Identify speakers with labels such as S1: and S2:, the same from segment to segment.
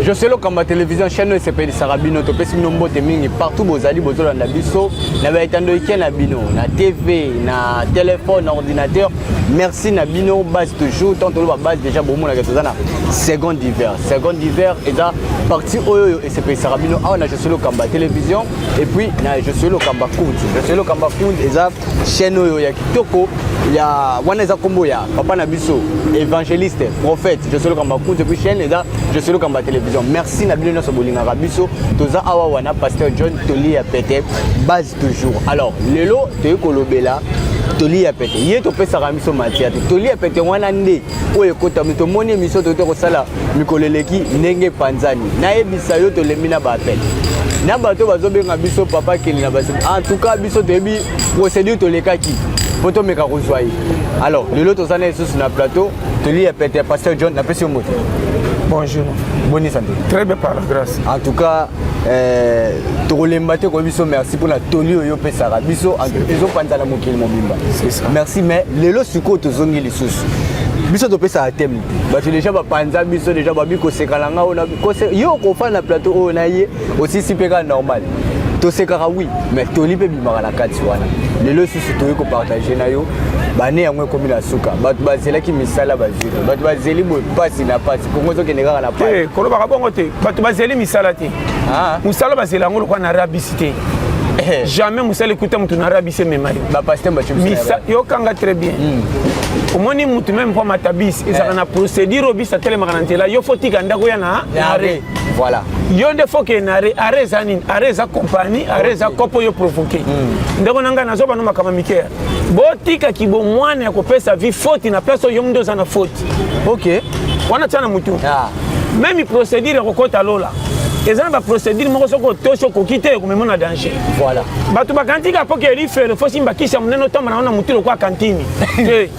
S1: José Lokamba télévision, chaîne oyo esepelisaka bino. Topesi bino mbote mingi partout bozali bozolanda biso na baetando ike na bino, na TV, na téléphone, na ordinateur. Merci na bino. Base toujours, tant toloba base déjà, bomonaka toza na seconde d'hiver. Seconde d'hiver eza partie oyo oyo esepelisaka bino awa na José Lokamba télévision et puis na José Lokamba Kunz. José Lokamba Kunz eza chaîne oyo ya kitoko ya wana, eza nkombo ya papa na biso, évangéliste prophète José Lokamba Kunz, et puis chaîne eza José Lokamba télévision. Merci na bino nyonso bolingaka biso. Toza awa wana, pasteur John, toli ya pete, base toujours. Alors lelo toyei kolobela toli ya pete. Ye topesaka biso matière te, toli ya pete wana nde oyo ekotami. Tomoni émission toyei kosala mikolo eleki ndenge epanzani. Nayebisa yo, tolembi na baappel na bato bazobenga biso papa keli na basi. En tout cas, biso toyebi procédure tolekaki mpo tomeka kozwa ye. Alors lelo toza na lisusu na plateau toli ya pete ya pasteur John. Napesi yo moto.
S2: Bonjour.
S1: Boni santé?
S2: Très bien, par la grâce.
S1: En tout cas, tokolemba te koyebi biso merci mpona toli oyo opesaka biso, ezopanza na mokili mobimba.
S2: C'est ça.
S1: Merci. Mais lelo sikoyo tozongi lisusu. Biso topesaka thème te, bato déjà bapanza biso déjà babi koseka na nga oyo yo okofanda na plateau oyo na ye osisi mpe kaka normal. Tosekaka, oui, mais toli mpe bimaka na kati wana. Lelo lisusu toyei kopartager na yo. Bane yango ekomi na suka, bato bazelaki misala bazwi te, bato bazeli boye pasi na pasi, Kongo ezokende kaka na pasi.
S2: Te, kolobaka bongo te. Bato bazeli misala te. Mosala bazela yango lokola na rabisi te. Jamais mosala ekuta motu na rabisi emema yo.
S1: Bapasteur
S2: Misa yokanga très bien. Omoni mutu même mpo amata bisi, ezalaka na procédure oyo bisi atelemaka na nzela. Yo faut tika ndako ya na arrêt.
S1: Voilà.
S2: Yo nde faut kende na arrêt. Arrêt eza nini? Arrêt eza compagnie, arrêt eza kopo oyo provoqué. Ndeko na ngai, nazobana makambo mike. Botikaki bomwana ya kopesa vie faute na place oyo yo nde oza na faute. Wana tia na mutu. Même procédure ya kokɔta lola eza na baprocédure moko, soki otosi okoki te, ekomema na danger. Bato bakanti kaka mpo ke lifelo faut simba kisi ya monene, otomba nango na mutu lokola kantini te.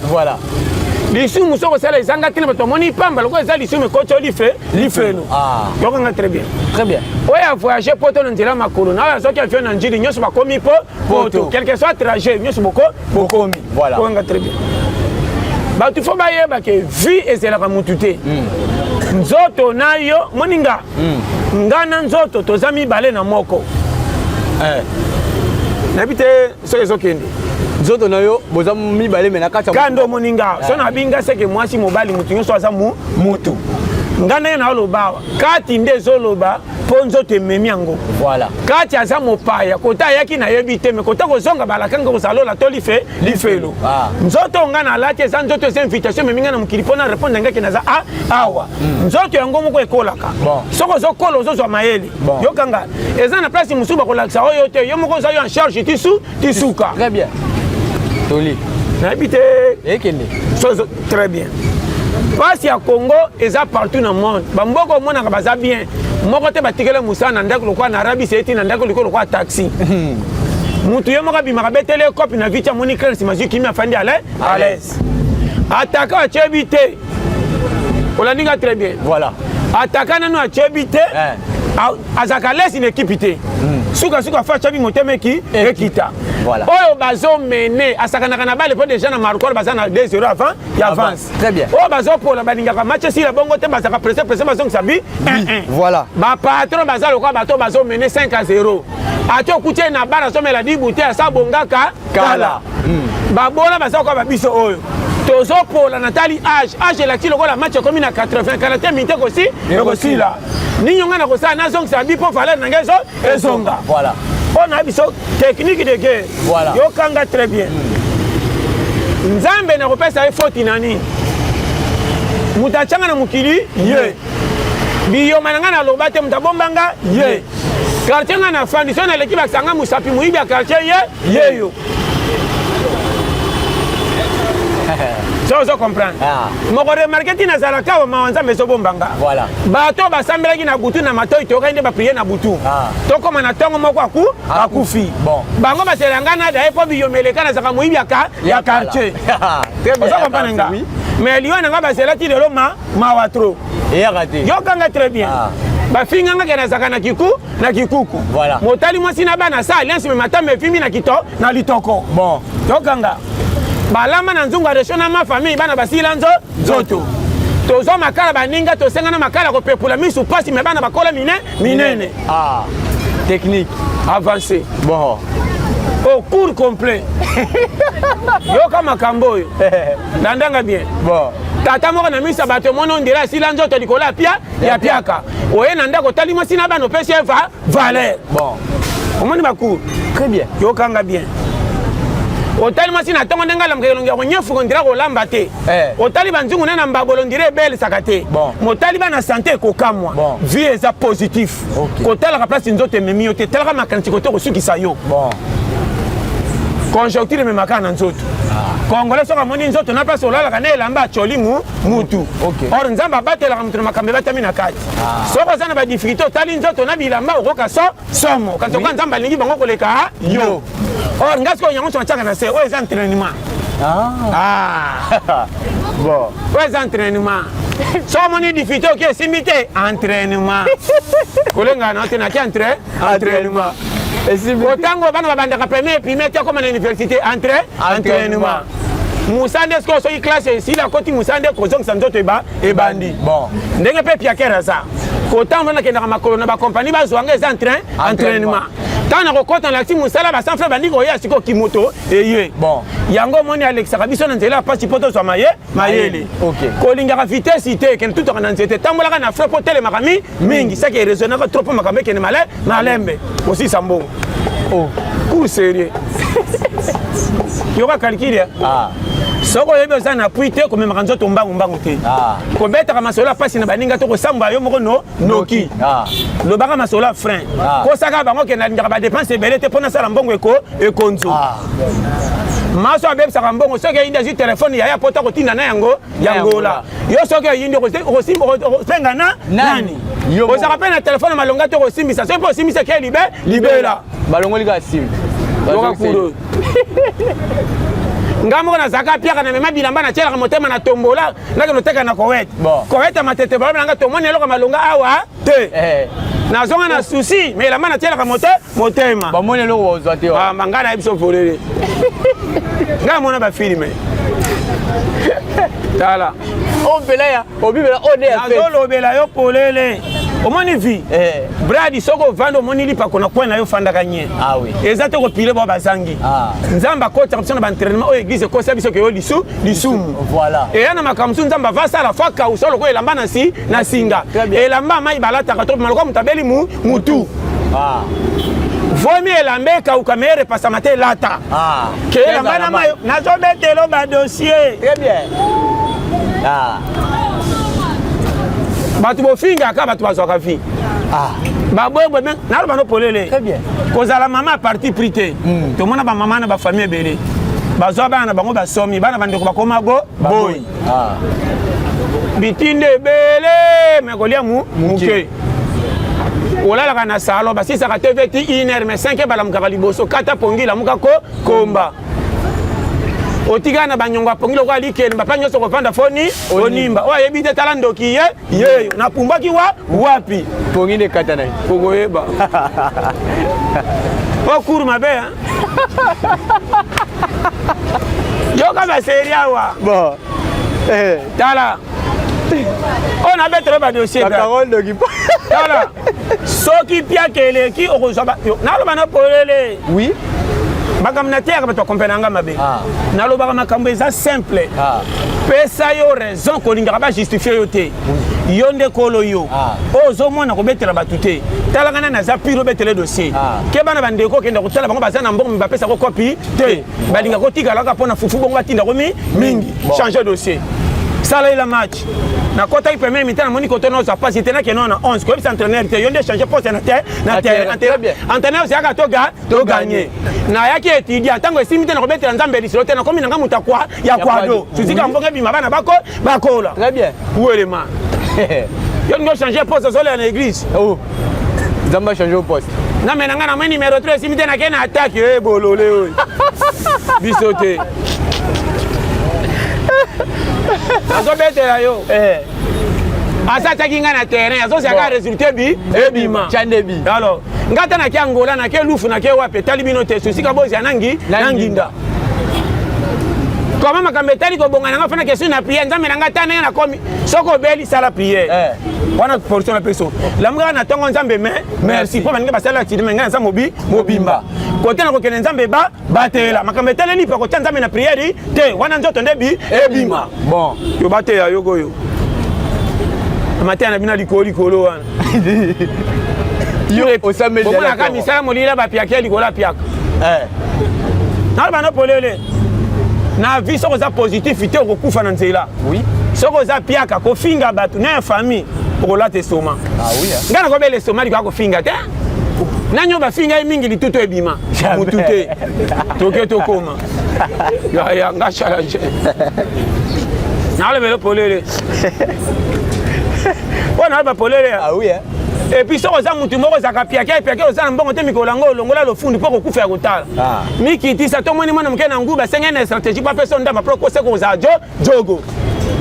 S2: Lisumu soki osala ezanga ntina, bato bamoni pamba lokola eza lisumu, ekoti o life lifelo. Yokanga très bien.
S1: Très bien.
S2: Oyo avoyage poto na nzela makolo na oyo azwaki avion na Njili, nyonso bakomi po poto. Quelque soit trajet, nyonso boko bokomi. Yokanga très bien. Bato faut bayeba ke vie ezelaka mutu te. Nzoto na yo, moninga, nga na nzoto toza mibale na moko. Nayebi te soki ezokende.
S1: Nzoto na yo boza mibale, mais na kati ya
S2: ka nde omoninga so nabinga seke mwasi, mobali, mutu nyonso aza mutu. Nga ndenge naoloba awa, kati nde ezoloba mpo nzoto ememi yango. Kati aza mopaya, kota ayaki nayebi te, mais kota kozonga balakanga kozala lola to life lifelo. Nzoto nga nalati eza nzoto, eza invitation ememi nga na mokili mpo na répondre ngaki naza awa. Nzoto yango moko ekolaka. Soki ozokola, ozozwa mayele. Yokanga, eza na place mosusu bakolakisa oyo te, yo moko oza yo en charge tisu tisuka.
S1: Très bien, toli.
S2: Nayebi te.
S1: Ekende.
S2: So, très bien. Mpasi ya Congo eza partout na monde. Bamboka omonaka baza bien moko te, batikele mosala na ndako lokola na Arabie Saoudite, na ndako likolo lokola taxi. Mutu ye moko abimaka, betele kopi na viti, amoni clair, nsima azwi kimi, afandi à l'aise. Ataka atyebi te. Olandi nga très bien?
S1: Voilà.
S2: Ataka nano atyebi te. Azalaka lesi na ekipe te. Sukasuka fa atyabi motema eki ekita. Oyo bazomene asakanaka na bale mpo déjà na marquoir baza na 2-0 avant ya avance.
S1: Très bien.
S2: Oyo bazopola balingaka match esila bongo te, bazalaka pressé pressé, bazongisa bi 1-1. Bapatron baza lokola bato bazomene 5-0, ati okuti ye na bar azomela dibu te, asa bongaka kala. Babola baza lokola babiso oyo tozopola. Natali age, age elakisi lokola match ekomi na 80 kala te, minute ekosi ekosila. Nini nga na kosala? Nazongisa bi mpo valeur na ngai ezonga. Mpo na biso technique de guerre. Yokanga très bien. Nzambe nakopesa ye foti na nini? Moto atianga na mokili ye, biyoma na ngai naloba te, moto abombanga ye, quartier ngai nafandi, so naleki bakisanga mosapi, moyibi ya quartier ye yeyo. So ozo comprendre? Moko remarque ntina azalaka awa, mawa Nzambe ezobombanga. Bato basambelaki na butu na matoi, toyokaki nde baprier na butu. Tokóma na ntongo moko aku akufi. Bango basela ngai nada ye mpo biyoma eleka, nazalaka moyibi ya quartier. Ozo comprendre nga? Mais liwa na ngai bazelaki lelo, ma mawa trop.
S1: Eyaka te.
S2: Yokanga très bien. Bafinganga ke nazalaka na kiku na kikuku. Motali mwasi na bana sa alliance, mais matama efimi na kito na litoko. Yokanga, balamba na nzungu ya resho na ma famille, bana basila nzoto. Tozwa makala baninga, tosengana makala kopepula misu pasi, me bana bakola mine minene.
S1: Ah, technique
S2: avancée.
S1: Bon.
S2: Au cours complet. Yoka makambo oyo. Landanga bien.
S1: Bon.
S2: Tata moko na miso ya bato omoni ondire asila nzoto likolo ya pia ya piaka. Oye na ndako otali mwasi na bana opesi ye va valeur.
S1: Bon.
S2: Omoni bacours.
S1: Très bien.
S2: Yokanga bien. Otali mwasi na ntongo ndenge alamukaka elongi ya konyefuka ondira kolamba te.
S1: Eh.
S2: Otali banzungu ne na mbabolo ondira ebelisaka te.
S1: Bon.
S2: Motali bana sante ekokamwa.
S1: Bon.
S2: Vie eza positif.
S1: Okay.
S2: Kotalaka place nzoto ememi yo te, talaka makanisi kote kosukisa yo.
S1: Bon.
S2: Conjoncture ememaka na nzoto.
S1: Ah.
S2: Congolais soki amoni nzoto na place olalaka na elamba acoli mu mutu.
S1: Okay.
S2: Or Nzambe abatelaka moto na makambo ebatami na kati.
S1: Ah.
S2: Soki oza na badifficulté otali nzoto na bilamba okoka so somo kasi okoka Nzambe alingi bango koleka yo. Or nga sikoyo yango nso natiaka na se oyo eza entraînement.
S1: Ah.
S2: Ah.
S1: Bon.
S2: Oyo eza entraînement. Soki omoni difficulté oki esimbi te entraînement. Kolengana na yo te naki entraînement. Otango bana babandaka premier primaire ti akoma na université entre entraînement. Musa nde sikoyo soki classe esili akoti musa nde kozongisa nzoto eba ebandi.
S1: Bon.
S2: Ndenge mpe piaker aza kotanga nakendaka makolo na bakompani bazwa nga eza entraînement. Ntango nakokɔta na lakisi mosala basanfre bandi koya sikoyo kimoto eye.
S1: Bon.
S2: Yango omoni alekisaka biso na nzela ya mpasi mpo tozwa maye mayele.
S1: Okay.
S2: Kolingaka vitesse te ekende tutaka na nzete tambolaka na frein mpo telemaka mi mingi saki eraisonnaka trop mpo makambo ekende male malembe osisa mbongo.
S1: Oh.
S2: Cours sérieux. Yoka calcul ya.
S1: Ah.
S2: Soki oyebi oza na appui te komemaka nzoto mbangu mbangu te.
S1: Ah.
S2: Kobetaka masolo ya pasi na baninga to kosamba yo moko no noki.
S1: Ah.
S2: Lobaka masolo ya frein.
S1: Ah.
S2: Kosaka bango ke nalingaka ba dépense ebele te mpo nasala mbongo eko ekonzo.
S1: Ah.
S2: Maso abebisaka mbongo soki eyindi azwi telefone yaya pota kotinda na yango ya Angola. Yo soki eyindi okosenga na nani? Ozalaka mpe na telefone malonga te okosimbisa soki mpe osimbisa ke libe libela.
S1: Balongoli kaka sim.
S2: Yoka kudo. Nga moko nazalaka piaka na mema bilamba natielaka motema na tombola nakende oteka na Koweït.
S1: Bon.
S2: Koweït ya matete balobi na nga tomoni eloko malonga awa te.
S1: Eh.
S2: Nazonga na souci mais elamba natielaka motema.
S1: Bamoni eloko bazwa te.
S2: Ah, nga nayebi so polele. Nga namona bafilme. Tala.
S1: Ompela ya obibela ode ya fete.
S2: Nazolobela yo polele. Omoni vie.
S1: Eh.
S2: Bradi soki ovandi omoni lipako na coin na yo ofandaka nye.
S1: Ah oui.
S2: Eza te kopile bao bazangi.
S1: Ah.
S2: Nzambe akotaka biso na baentraînement oyo église ekosa biso ke yo lisu lisumu.
S1: Voilà.
S2: Eya na makambo mosusu Nzambe ava sala fo akausa lokola elamba na si na singa.
S1: Très bien.
S2: Elamba mai balataka to lokola moto abeli mu mutu.
S1: Ah.
S2: Vomi elamba ekauka me erepasama te elata.
S1: Ah.
S2: Ke elamba na mai nazobetelo ba dossier.
S1: Très bien. Ah.
S2: Bato bofingaka bato bazwaka vie.
S1: Ah.
S2: Baboyeboye naloba no polele.
S1: Très bien.
S2: Kozala mama a parti pris te. Tomona bamama na bafamille ebele bazwa bana na bango basomi bana bandeko bakoma bo boyi.
S1: Ah.
S2: Bitinde ebele me kolia mu muke. Olalaka na salon basisaka TV ti 1 heure mais 5 heures balamukaka liboso kata pongi lamuka ko komba. Otikala na banyongo ya pongi lokola likele bapa nyonso kovanda foni onimba oyo ayebi te tala ndoki ye yeyo napumbwaki wa wapi
S1: Pongi nde kata na ye.
S2: okoyeba o cour mabe hein? Yoka baseri awa.
S1: Bon. Eh.
S2: Tala oyo nabetelo badossier
S1: Bakarol ndoki.
S2: Tala soki piaka eleki okozwa naloba na polele.
S1: Oui.
S2: Makambo nateyaka bato bakomprena nga mabe.
S1: Ah.
S2: Nalobaka makambo eza simple.
S1: Ah.
S2: Pesa yo raison kolingaka bajustifie yo te. Yo nde kolo yo.
S1: Ah.
S2: Oyo ozomona kobetela bato te. Talaka nani aza pire obetele dossier.
S1: Ah.
S2: Ke bana bandeko okenda kotala bango baza na mbongo me bapesako kopi te. Balingaka kotikala kaka mpo na fufu bongo batindako mi mingi.
S1: Bon.
S2: Changer dossier. Salela match. Nakotaki premier mi-temps namoni koto na ozwa pasi te nakende na 11 koyebisa entraîneur te yo nde changer poste na te na terrain.
S1: Très bien.
S2: Entraîneur ozalaka to ga to gagner. Nayaki étudiant ntango esimbi te nakobetela Nzambe lisolo te nakomi nanga moto akwa ya kwado. Suzika mbongo ebima bana bako bakola.
S1: Très bien.
S2: Welema. Yo ningo changer poste ozolela na église.
S1: Oh. Nzambe a changer poste.
S2: Non mais nanga namoni numéro 3 esimbi te nakei na attaque e bolole oyo. Biso te. Nazobetela yo.
S1: Eh.
S2: Asa atiaki nga na terrain azozalaka résultat bi ebima.
S1: Chandebi.
S2: Alors nga ta nake Angola nake Lufu nake wapi etali bino te susika bozia nangi
S1: Na
S2: na nginda. Koma makambo etali kobonga na nga fana question na prière Nzambe na nga ta ndenge nakomi. Soki obeli sala prière.
S1: Eh.
S2: Wana portion na peso. Lamuka na tongo Nzambe mais merci. Po baninga basala accident mais nga naza mobi mobimba. Kote na kokende Nzambe ba batela. Makambo etaleli pa kotia Nzambe na prière te. Wana nzoto nde bi ebima.
S1: Bon.
S2: Yo bateya yokoyo. Mateya na bino likolo likolo wana.
S1: Yo osambeli
S2: omonaka misala molili bapiaka ya likolo apiaka
S1: eh.
S2: naloba no polele na vie soki oza positif te okokufa na nzela
S1: oui.
S2: soki oza piaka kofinga bato na ya famille okolata esoma
S1: ah, oui, eh.
S2: ngai nakobela esoma likoya kofinga te nani oyo bafinga ye mingi litutu ebima motu te toke tokoma yaya nga challenge nalobela polele oyo naloba polele
S1: ah, oui, eh.
S2: epuis soki oza motu moko ozalaka piake piake oza na mbongo te mikolo yango olongola lofundu mpo kokufa ya kotala
S1: ah.
S2: mikitisa tomoni mwana moke na nguba asengeli na stratégie mpo apesa ndamba mpo kosa kozala jo jogo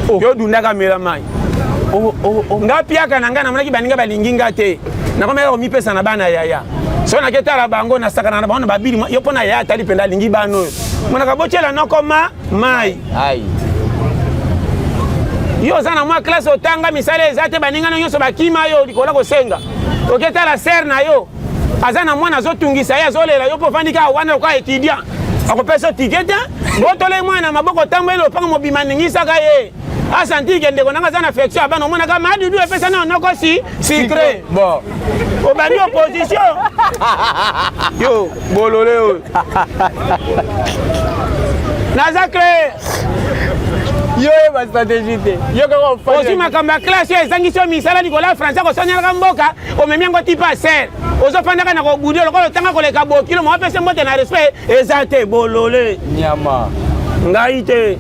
S1: oh.
S2: yo dundaka mela mai
S1: oh, oh, oh.
S2: nga piaka na ngai namonaki baninga balingi nga te nakomaki komipesa na bana yaya soki naketala bango nasakana na bango na babili yo mpo na yaya atali mpenza alingi bana oyo monaka botyela noko ma mai yo oza na mwa classe otanga misala eza te baninga no nyonso bakima yo likolo kosenga oketala sere na yo aza na mwana azotungisa ye azolela yo mpo ofandi kaka wana lokola étudiant akopesa yo tike te botole mwana na maboko otamboli lopango mobima aningisaka ye asanti ke ndeko nanga aza na affection ya bana omonaka madudu epesa na noko si sucre
S1: bon
S2: obandi opposition yo bolole oyo naza clair
S1: yo oyeba stratégie te yo kaka
S2: ozwi makambo ya classe oyo ezangisi yo misala likolo ya français kosonyelaka mboka omemi yango tipa ser ozofandaka na kobude lokola otanga koleka bokilo mwa apesi mbote na respect eza te bolole
S1: nyama
S2: ngai te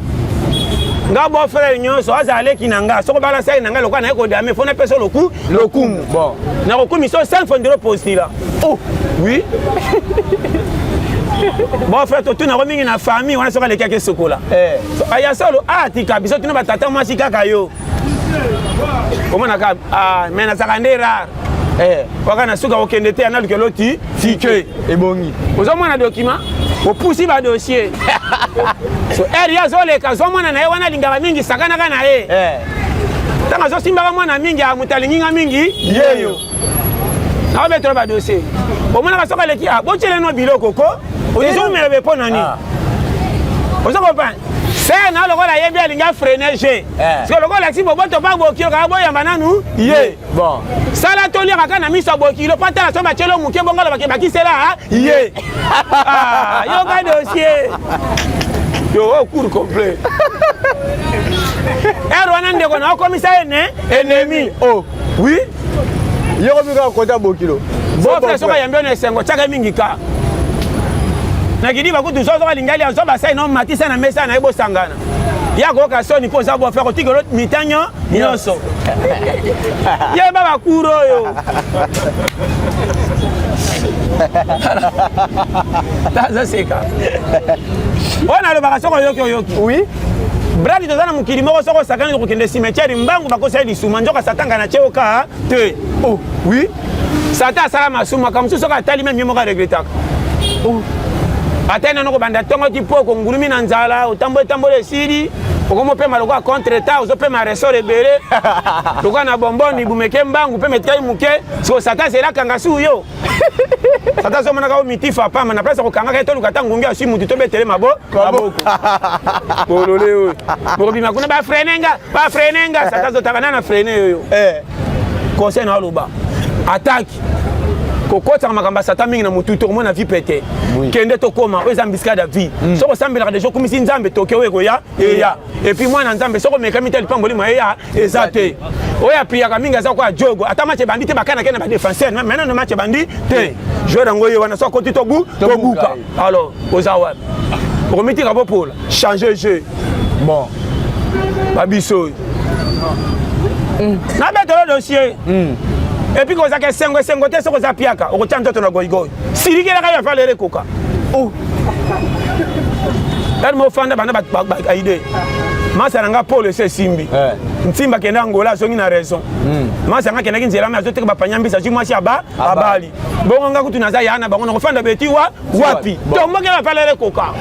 S2: nga beau frère nyonso azala leki na nga soko bala sali na nga lokola naye kodame fo napesa loku lokumu
S1: bon
S2: nakokumisa 5 fondelo postila
S1: oh
S2: oui bon frère totunako mingi na famille wana soki aleki ake sokola
S1: eh.
S2: aya solo atika ah, biso tuna batata mwasi kaka yo omonaka ah, me nazalaka nde rare
S1: eh.
S2: waka na suka kokende te analukelo ti tike
S1: ebongi
S2: ozomona document opusi badossier so ere ye azoleka azomona na ye wana alingaka mingi sakanaka na ye ntango eh. azosimbaka mwana mingi a moto alingi nga mingi
S1: yeyo
S2: naobetola badossier omonaka soki aleki a botyele no biloko ko ozomela be mpo na nini
S1: ah.
S2: ozo comprendre sere na lokola ayebi alingi afrene je
S1: eh.
S2: siko lokola olakisi boboto mpa bokilo kaka boyamba nanu ye
S1: bon
S2: sala toliaka kaka na miso ya bokilo mpo atala so batyelo moke bongo alobake bakisela ye ah, yoka dossier yo oyo cour complet ere wana ndeko na okomisa ye ne ennemi
S1: oh
S2: oui
S1: yoko mika kota bokilo
S2: bofre soki ayambi yo na esengo tiaka mingi ka na kidiba kutu soki alingi alia zo basai na omatisa na mesa na ye bosangana ye akoyoka soni mpo oza bofre akotikelo mitanyo nyonso yeba bakuru oyo tazoseka oyo nalobaka soki oyoki oyoki
S1: oui
S2: bradi toza na mokili moko soki osakani kokende cimetière mbangu bakosa ye lisuma nzoka satanga na tie oka te
S1: oh.
S2: oui satan asala masumu makambo mosusu soki atali meme ye moko aregretaka
S1: oh.
S2: atali nano kobanda ntongo ti poko ngulumi na nzala otambo etambola esili okomi opema lokola contre temps ozopema ressort ebele lokola na bonbon libumeke mbangu mpe metikali moke siko satan azela akanga su yo satan azomonaka yo mitifa apamba na place akokangaka ye toluka ata ngungi aswi mutu tobetele mabo maboko bolole oyo bokobima kuna bafrene nga bafrene nga satan azotaka nana frene yoyo
S1: eh.
S2: conseil na aloba atake kokotaka makambo ya satan mingi na motu tokomona vie pete kende tokoma oyo eza mbisikade ya vie mm. soki osambelaka deja okumisi nzambe toke oyo ekoya eya epuis mwana nzambe soki omekami te lipamboli ma eya eza te oyo apriyaka mingi aza koya jogo ata match ebandi te bakanake na badefenseur maintenant match ebandi te joueur yango ye wana so akoti tobu tobuka alors oza wapi okomitika bopola changer jeu
S1: bon
S2: babiso oyo mm. nabetolo dossier mm. epuis kozaka esengo esengo te soki oza piaka okotya nzoto na goigoi silikelaka yo valere ekoka
S1: oh.
S2: ere mofanda banda baide masa na nga polo esi esimbi
S1: eh.
S2: ntimba akende angola azongi na raison hmm. masa nga akendaki nzela me azoteka bapanya mbisi azwi mwasi aba abali bongo nga kutu naza ya na bango nakofanda beti wa wapi tombokela valere ekoka.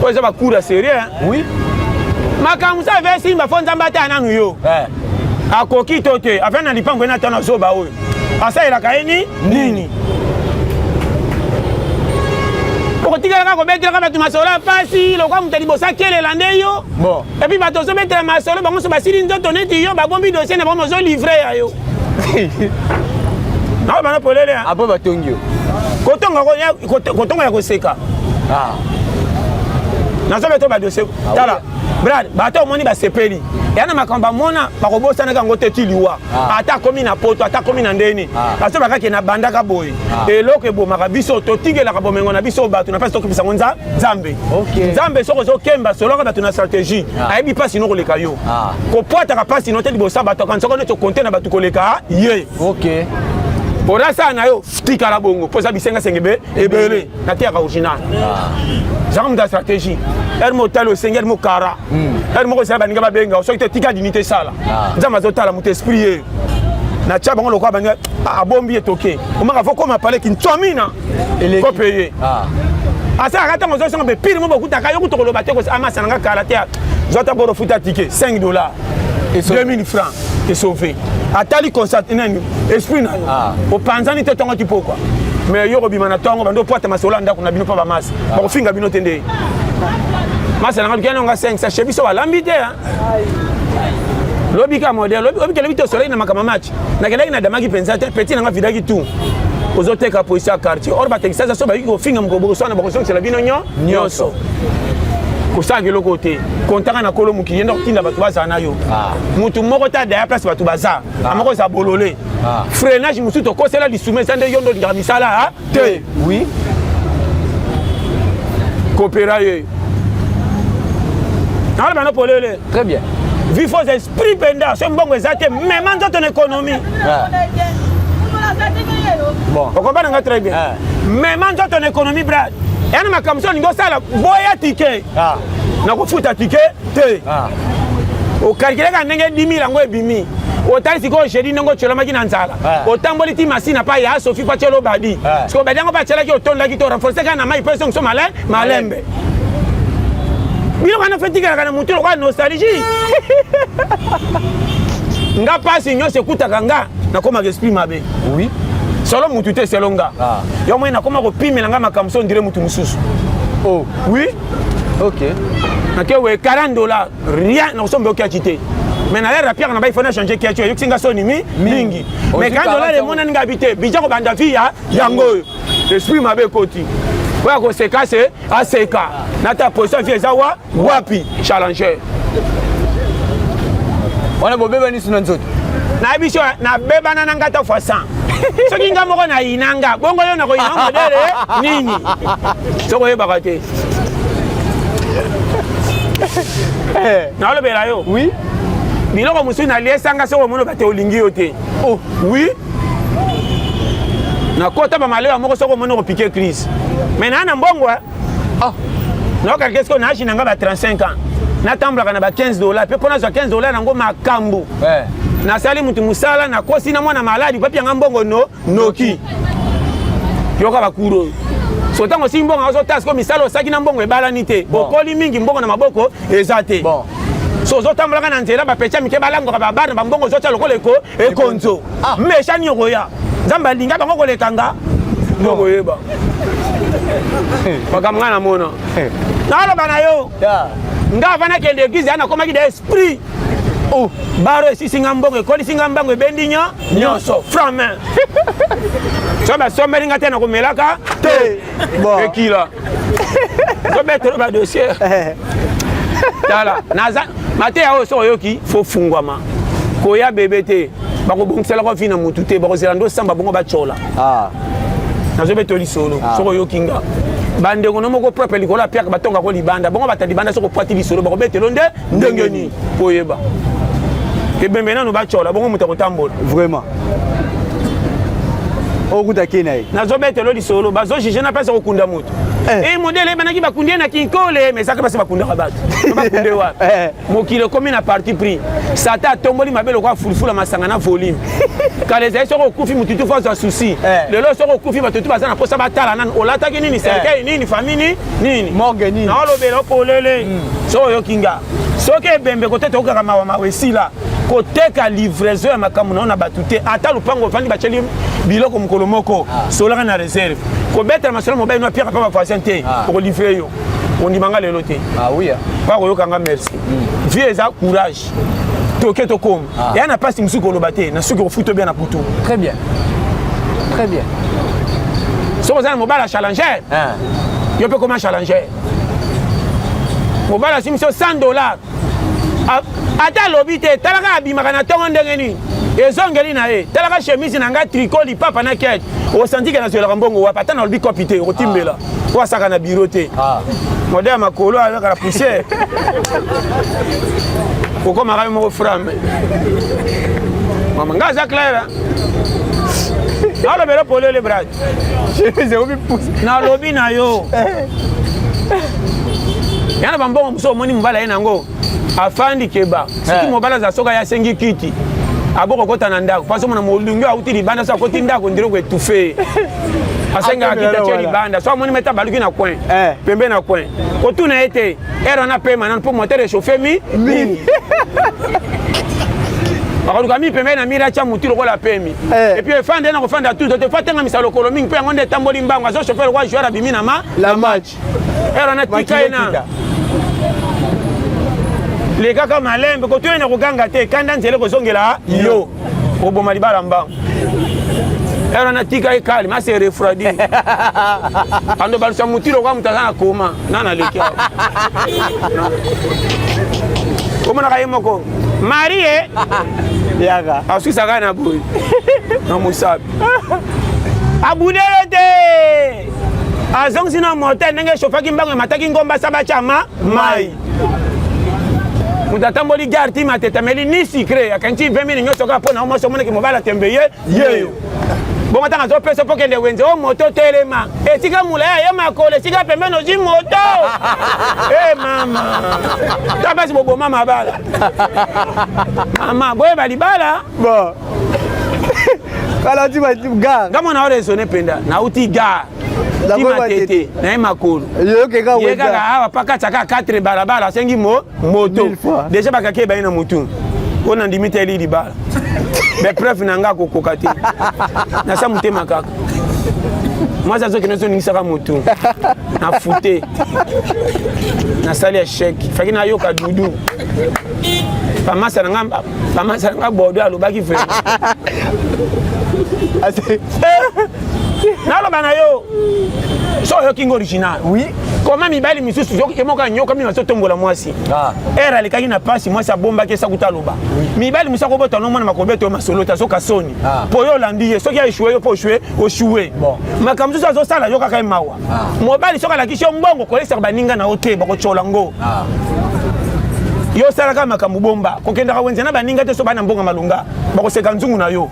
S2: Oyo eza bacour ya sérieux.
S1: Oui.
S2: Makambo sa ave simba fo Nzambe ataya nanu yo.
S1: Eh.
S2: Akoki to te ave na lipango ye na tana zoba oyo asalelaka ye ni nini? Okotikalaka kobetelaka bato masolo ya pasi lokola moto ya liboso akelela nde yo.
S1: Bon.
S2: Et puis bato ozobetela masolo bango so basili nzoto neti yo, babombi dossier na bango, ozolivre ya yo. Naoyo bana polele.
S1: Apres batongi yo.
S2: Kotonga kotonga ya koseka.
S1: Ah.
S2: Nazobeta badossier. Tala. Brad, bato omoni basepeli ya na makambo bamona, bakobosanaka yango te ti liwa. Ata akomi na poto, ata akomi na ndeni, baso bakake na bandaka boye. Eloko ebomaka biso, totikelaka bomengo na biso bato na mpasi, tokipisa yango Nzambe. Nzambe soki ozokemba solaka bato na stratégie, ayebi mpasi no koleka yo. Kopwataka mpasi no te liboso ya bato, akanisaka neti okonte na bato koleka ye. Orasala na yo tikala bongo mpo eza bisengasenge be ebele nateyaka original. Zaka moto ya stratégie, ere mo otali osengi, ere mo kara, ere moko ezala baninga babenga soki te tika dignité esala. Nzambe azotala moto esprit ye natya bango lokola baninga abombi ye toke omaka fo koma paleki ntswamina kope ye asalaka ntango ozosonga mpe pire mo bokutaka yo kuta koloba te amasa nanga kala te, zwa ta boro futa ticket 5 $, 2000 francs esauve. Atali constat nani esprit na yo opanzani te ntongo ti pokwa, mais yo kobima na ntongo bando opwata masolo ya ndako na bino mpo bamasa bakofinga bino te nde masa nanga lukia nanga 5 sachet biso balambi te lobi ka modèle lobi kelobi te osolaki na makambo match nakendaki nadamaki mpenza te petit nanga vidaki tout ozoteka polisi ya quartier or batekisa so bayiki kofinga mokolo bokoswana bakozongisela bino nyonso kosalaka eloko te kontaka na kolo mokili ye nde kotinda bato bazala na yo. Motu moko te adaya place bato baza amoko eza bolole. Freinage mosusu tokosela lisumu eza nde yo nde olingaka misala te. Kopera ye naloba no polele.
S1: Très bien.
S2: Vie faux esprit mpenza so mbongo eza te, mema nzoto na économie.
S1: Bon.
S2: Okomba nga très bien. Mema nzoto na économie, brad yana makambo so olingi osala boya ticket nakofuta ticket te. Okalkuleka ndenge 10 000 yango ebimi, otali sikoyo jeudi ndenge otyolamaki na nzala, otamboli ti masina pa ya Sofi po atyela obadi. Sikoyo badi yango mpe atyelaki, otondaki to renforce kaka na mai mpo esongiso malembe biloko wana fe tikalaka na motu lokola nostalgie. Nga mpasi nyonso ekutaka nga, nakomaka esprit mabe. Solo mutu te, selo nga. Yo moi nakoma kopimela nga makambo so ondire mutu mosusu.
S1: Oh.
S2: Oui. Nake we 40 $, rien nakosomba okiaki te, mais na lera piaka na bai fona change kiaki oyokisi nga soni mi mingi, mais 40 $ emonani nga bi te bija kobanda vi ya yango oyo esprit mabe ekoti oyo akoseka se aseka nata position vi eza wa wapi challenger.
S1: Wana bobebani suna nzoto.
S2: Nayebi so nabebana na nga ta fois 100 soki nga moko nayina nga bongo yo nakoyina modèle nini soki oyebaka te nalobela yo. Biloko mosusu naliesanga soki omoni bate olingi yo te.
S1: Oh.
S2: Oui, nakota bamalewa moko soki omoni okopike crise, mais naa na mbongo. Naokalike sikoyo na age na nga ba 35 ans, natambolaka na ba 15 $ mpe mpo nazwa 15 $ yango makambo. Nasali mutu mosala, nakosi na mwana maladi mpo apianga mbongo no noki yoka bakuru oyo so ntango osimbi mbongo azotala sikoyo misala osaki na mbongo ebalani te. Okoli mingi, mbongo na maboko eza te. So ozotambolaka na nzela, bapetya mike balangwaka babare na bambongo ozotya lokola eko ekonzo. Meshani okoya Nzambe alinga bango koleka nga nde okoyeba makambo ngai namona. Naloba na yo nga avant nakende église ya nakomaki da esprit.
S1: Oh.
S2: Baro esisi nga mbongo, ekolisi nga mbango, ebendi nyonso franc main so basombeli nga te nakomelaka te. Ekila tobetelo badossier. Tala naza mateya oyo soki oyoki fo fungwama koya bebe te, bakobongiselaka vi na mutu te, bakozela ndo samba bongo batyola. Nazobeta lisolo. Soki oyoki nga bandeko no moko propre likolo apiaka batongako libanda bongo bata libanda, soki opwati lisolo bakobetelo nde ndenge nini koyeba ebembe nano batyola bongo moto akotambola.
S1: Vraiment. Okuta ke na ye.
S2: Nazobetelo lisolo, bazojuge na place kokunda moto. Eh. E modele ebanaki bakundi ye na kinkole, mais ezaka basi bakundaka bato. Bakunde wapi? Eh. Mokili ekomi na parti pris. Satan atomboli mabe lokola fulufula masanga na volume. Kala ezali soki okufi motu tu fo azwa souci. Eh. Lelo soki okufi bato tu baza na posa batala nanu olataki nini, cercueil nini, famille nini.
S1: Morgue nini.
S2: Naolobela polele. Soki oyoki nga. Soki ebembe kote tokokaka mawa mawa esila. Koteka livraison ya makambo na yo na bato te. Ata lupango ofandi batieli biloko mokolo moko. Ah. Solaka na réserve. Kobetela masolo mobali no apiaka pa ba voisin te. Ah. Okolivre yo. Ondima nga lelo te.
S1: Ah oui.
S2: Pa koyoka nga merci. Vie eza courage. Toke tokoma. Ah. Ya na pasi mosusu koloba te. Na suki kofuta bien na putu.
S1: Très bien. Très bien.
S2: Soki oza na mobali ya challenger. Ah. Yo mpe koma challenger. Mobali asimisi yo 100 dollars. Ata alobi te, talaka abimaka na ntongo ndenge nini ezongeli na ye, talaka chemise na ngai, tricot, lipapa na kete, osanti ke nazwelaka mbongo wapi? Ata nalobi kopi te, okotimbela po asaka na biro te. Modele ya makolo ayaka na poussière, okomaka yo moko frame. Mama ngai aza claire, nalobela polele brad, nalobi na yo ya na bambongo mosusu omoni mobali aye nango afandi keba. Soki mobali aza soki aye asengi kiti aboko kota na ndako mpasi omona molingi auti libanda, so akoti ndako ndire koetufe asengaka kiti atie libanda, so amoni meta baluki na coin pembe na coin kotuna ye te ere wana pema nano mpo moteur echauffe mi mingi bakoluka mi pembeni na miri atya motu lokola pemi. Et puis efanda ye na kofanda tuto te, fo atengamisa lokolo mingi mpo yango nde etamboli mbango, azo chauffe lokola joueur abimi na ma
S1: la match.
S2: Ere wana tika ye na lekaka malembe, kotoye na koganga te, kanda nzela ekozongela yo, oboma libala mbango. Ere wana tika ye calme, ase refroidir, ando balusa motu lokola moto aza na koma na naleki awa omonaka ye moko marie
S1: yaka
S2: asukisaka na boye na mosapi abude yo te, azongisi na motel ndenge eshofaki mbango, emataki ngomba sa batya ma mai, moto atamboli gare ti matete, ameli ni sucre, akanisi 20 mille nyonso kaka mpo na mwasi. Omonaki mobali atembe ye yeyo bongo, ntango azopesa mpo kende wenze o moto telema esika molai aye makolo esika pembeni ozwi moto. E mama, ta basi boboma mabala. Mama boyeba libala.
S1: Bon. Kala ti ba gare.
S2: Nga mwana oraisonne mpenza, nauti gare ti matete naye makolo ye kaka awa pakati kaka 4 balabala asengi mo moto deja bakaki ebayi na motu oyo nandimi te eli libala bepreuve na nga akokoka te, nasa motema kaka mwasi azokende azoningisaka motu na fute nasali échec faki nayoka dudu pamasa na nga, pamasa na nga bordeaux alobaki vraiment. Naloba na yo so oyoki ngo original.
S1: Oui.
S2: Koma mibali misusu ye moko anyokami bazotombola mwasi. Ere alekaki na pasi, mwasi abombaki esakuta aloba. Mibali mosusu akobota no mwana makobeto yo masolo te, azoka soni mpo yo olandi ye. Soki aéchoué yo mpo oéchoué oéchoué makambo mosusu azosala yo kaka ye mawa. Mobali soki alakisi yo mbongo, kolesaka baninga na yo te, bakotyola ngo. Yo osalaka makambo bomba, kokendaka wenze na baninga te. So bana mbongo malonga bakoseka nzungu na yo.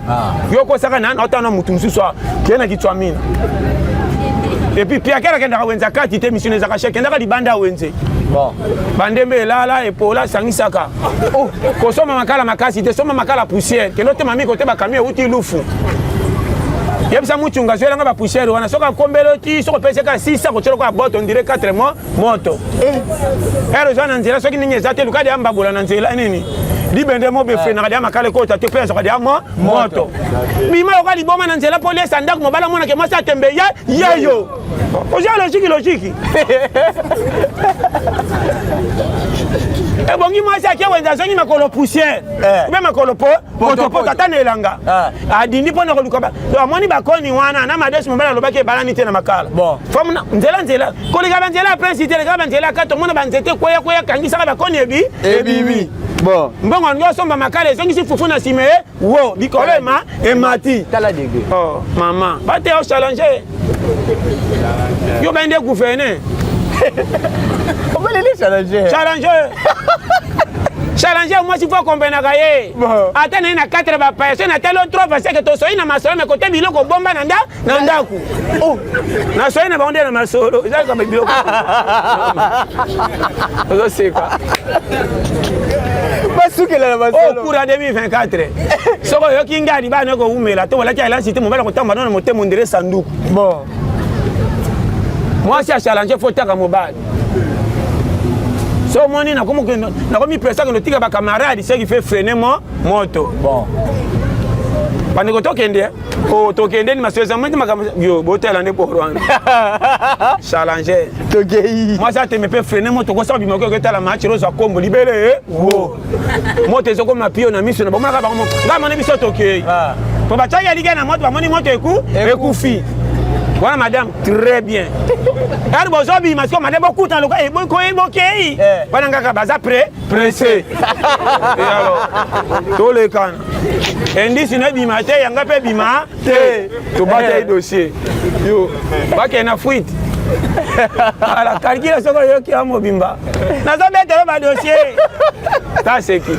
S2: Yo okosaka na otala na motu mosusu kee na kitswamina. Et puis piakela akendaka wenze akati te, misino ezaka cher, kendaka libanda ya wenze. Bandembe elala epola asangisaka. Kosomba makala makasi te, somba makala poussière, kende otema miko te, bakami euti lufu. Yebisa mucunga azwelanga bapoussière wana, soki akombeli ti soki opesi kaka 6 kotyela koya boto ondire 4 mois moto. Ere ozwa na nzela soki nini eza te, luka deya mbabola na nzela nini libende mo befenaka deya makala ekota te mpe azwaka deya mo moto bima lokola liboma na nzela mpo liesa ndako mobali amonake mwasi atembe ye yeyo. Oza logique logique ebongi mwasi ake wenze azongi makolo poussière ube makolo po potopoto ata na elanga adindi mpo na koluka amoni bakoni wana na madesu. Mobali alobaki ebalani te na makala nzela nzela koleka banzela ya prince te, lekaka banzela ya kati, omona banzete kweya kweya, kangisaka bakoni ebi
S1: ebimi. Bon.
S2: Mbongo alingi osomba makala ezongisi fufu na nsima ye wo likolo ema emati.
S1: Tala degré.
S2: Oh, mama bate o challenge yo bende gouverne.
S1: Obeleli challenger.
S2: Challenger. Challenger mwasi fo akompenaka ye. Ata na ye na 4 bapaya so natali o 3 parce que tosoi na masolo me kote biloko bomba na nda na ndako. Oh. Nasoi na bango nde na masolo eza kaka biloko. Ozoseka.
S1: Basukela na masolo.
S2: Oh, cours ya 2024. Soko oyoki ngai libala nayo kowumela to olaki alliance te mobali akotamba no na motema ondire sanduku.
S1: Bon.
S2: Mwasi ya challenger fo taka mobali. So omoni nakomi presa kende otika bacamarade ce qui fait freiner mo moto.
S1: Bon.
S2: Bandeko tokende oh, tokende ni masolo ezamaki makambo yo botala nde poro wana challenger
S1: tokei
S2: mwasi ateme mpe freiner moto kosala bima okoki otala match rozwa kombo libele wo moto ezokoma pio na miso na bamonaka bango ngai moni biso tokei po batiaki alika na moto bamoni moto eku ekufi wana madame très bien car bozobima sikoyo madame bokutana lokola bokei wana ngaka baza pre presse alors tolekana indisi na ebima te yanga mpe ebima te tobataki dossier yo bakende na fuite ala calcule soki oyoki ya mobimba nazobetelo badossier taseki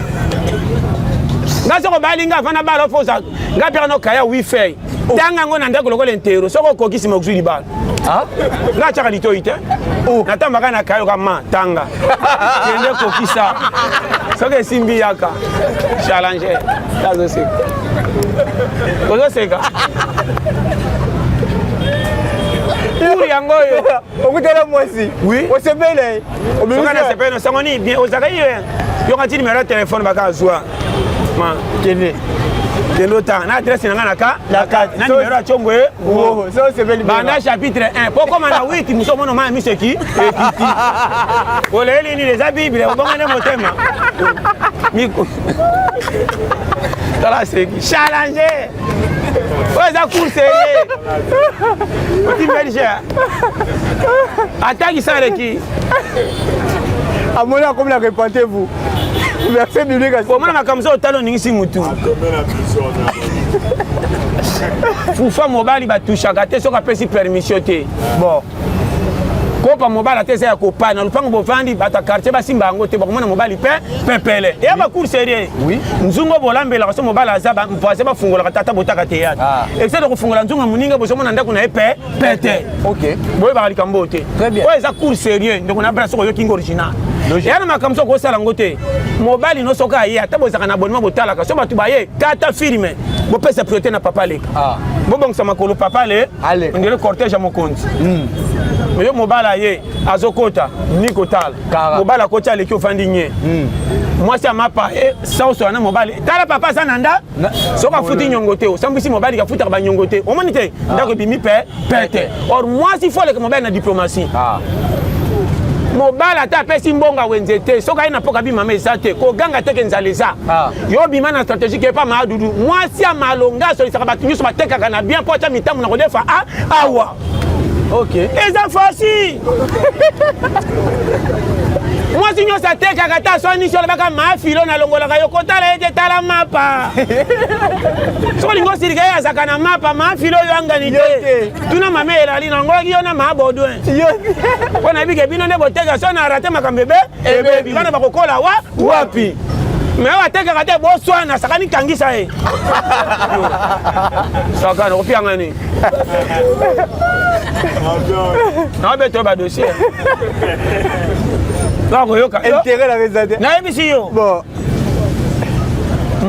S2: nga soki obali nga afanda bala ofosa nga mpe nokaya wi feuille tanga yango na ndako lokola entero soki okokisi mokozwi libala nga atyaka litoi te natambaka na kayo ka ma tanga kende kokisa soki esimbi yaka challenger azoseka ozoseka cour yango oyo
S1: okutana mwasi
S2: oui
S1: osepele
S2: soki nasepele nosango nini bien ozalaka ye yoka ti numero ya telefone baka azwa ma
S1: kende
S2: kende otanga na adresse na nga na ka na numero ya congo ye banda chapitre 1 po okoma na 8 mosu omona omaya miso eki ekiti oleyeli nini eza bible obonga nde motema tala seki challenge oyo eza course ye oti belge atangisa aleki
S1: amoni akomi na repentez-vous verset biblique
S2: omona makambo so otala oningisi mutu fufa mobali batushaka te soki apesi permission te
S1: bon
S2: kopa mobali ata eza ya kopana na lopango bovandi bato ya quartier basimba yango te bakomona mobali pe pepele eya bacour sérieux nzungu bolambelaka so mobali aza voisin bafungolaka tata botaka théâtre except kofungola nzungu ya moninga bozomona ndako na ye pe pete boyebaka likambo oyo te oyo eza cour sérieux ndeko na bra soki oyoki ngo original eya na makambo soki okosala yango te mobali no soki aye ata bozalaka na abonnement botalaka so bato baye kata filme bopesa priorité na papa leka bobongisa makolo papa le ondire cortège ya mokonzi yo mobali aye azokota ni kotala mobali akoti aleki ofandi nye mwasi ya mapa e sauce wana mobali tala papa aza na nda soki afuti nyongo te osambwisi mobali kafutaka banyongo te omoni te ndako ebimi pe pete or mwasi fo aleka mobali na diplomatie mobali ata apesi mbongo wenze te soki aye na mpoka bimama eza te koganga teke nzala eza yo bima na stratégie kepa maadudu mwasi ya malonga asolisaka bato nyonso batekaka na bien mpo atya mitambo na kodefa awa eza facile mwasi nyonso atekaka ata aswanisi olobaka mafilo nalongolaka yo kotala ye te tala mapa soki olingi osilika ye azalaka na mapa mafilo oyo angani te tuna mama elali nalongolaki yo na ma baudouin mpo nayebi ke bino nde boteka so na rate makambo ebe ebebi bana bakokola wa wapi me oyo atekaka te boswana sakani kangisa ye sakana okopianga nini naobeta yo badossier nakoyoka nayebisi yo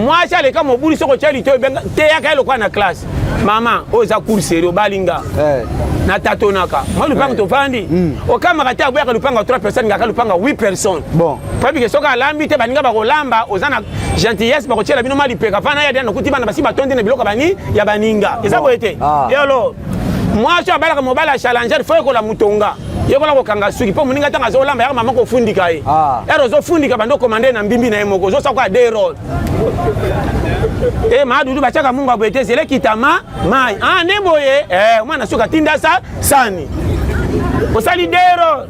S2: mwasi aleka mobulu soki otya litoyi benga teyaka ye lokola na classe mama oyo eza cour serie obali nga na tatonaka mwa lupango tovandi okamaka te aboyaka lupango ya 3 personnes ngaka lupango ya 8 personnes
S1: bon
S2: po bike soki alambi te baninga bakolamba oza na gentillesse bakotiela bino mwa lipeka fana ya nokuti bana basi batondi na biloko bani ya baninga eza boye te e alors mwasi oyo abalaka mobali ya challenger fo yekola motonga yekola kokanga suki mpo moninga ntango azolamba yaka mama kofundika ye ere ozofundika bando okomande na mbimbi na ye moko ozosala kwa de role e madudu batiaka mungu boye te zela ekita ma mai ah nde boye eh, mwana suka atinda sa sani osali dero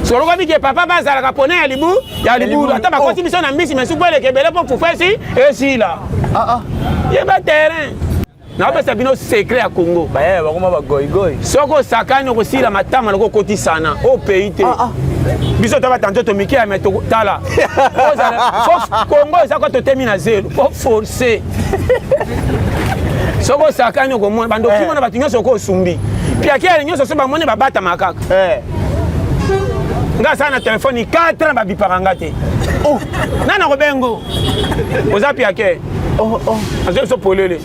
S2: solokobi ke papa bazalaka pona ya libu ya libulu ata bakoti biso na mbisi mais supu eleka ebele mpo fufu esi esila yeba terrain. Napesa bino secret ya Congo.
S1: Bayaya bakoma bagoigoi.
S2: Soki osakani okosila matama loko okotisana o pays te. Ah, ah. Biso to batanta to mike ya me tala. Congo eza kwa totemi na zelo. Faut forcer. Soki osakani okomona bandoki eh. mona bato nyonso oko osumbi. Piakele nyonso so bamoni babatama kaka. Eh. Nga asala na telefone 4 ans babipaka nga te. Oh. Nani akobengo? Oza piake. Oh, oh. Azo biso polele.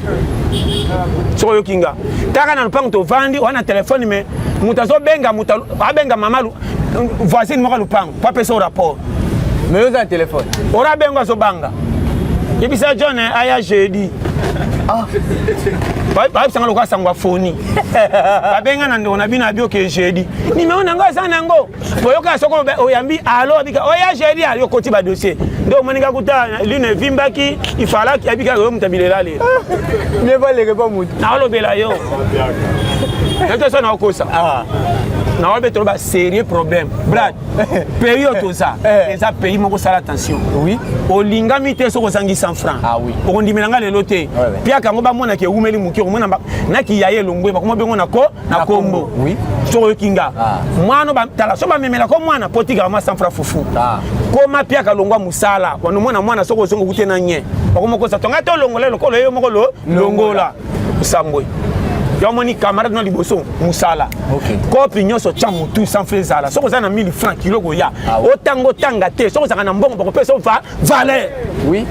S2: Soki oyoki nga. Taka na lopango tovandi wana telefone me moto azobenga moto abenga mama voisine moko ya lopango po apesa rapport.
S1: Mais oza na telefone.
S2: Ora bengo azobanga. Yebisa John eh, aya jeudi. Ah. Bayebisanga lokola sango ya foni. Babenga na ndeko na bino abi oke jeudi. Nimero na ngo aza na yango. Boyoka soko oyambi alo abika oya jeudi ayo koti ba dossier. Nde omoni nga kuta lino evimbaki ifalaki abika yo moto abilela lela.
S1: Ne baleke pa moto.
S2: Naolobela yo. Nato so naokosa. Ah. Naobetelo ba sérieux problème. Brad pays oyo toza eh. eza pays moko sala attention.
S1: Oui.
S2: Olingami te soki ozangi 100 francs.
S1: Ah oui.
S2: Okondimela nga lelo te. Piaka yango bamonaka ewumeli moke okomona nakiyaye elongwe bakoma bengo na ko na kombo
S1: oui.
S2: soki oyoki nga ah. mwana tala so bamemelako mwana mpo otikaka mwa 100 franc fufu ah. koma piaka longwa mosala wana omona mwana soki ozongi okute na nye okomokosa tonga te olongola lokolo yo moko longola osambwe yo omoni camarade na liboso mosala
S1: okay.
S2: kopi nyonso tya motu 100 franc ezala soki oza na 1000 franc kilo koya ah, otanga otanga te soki ozalaka na mbongo bakopesa valeur
S1: oui.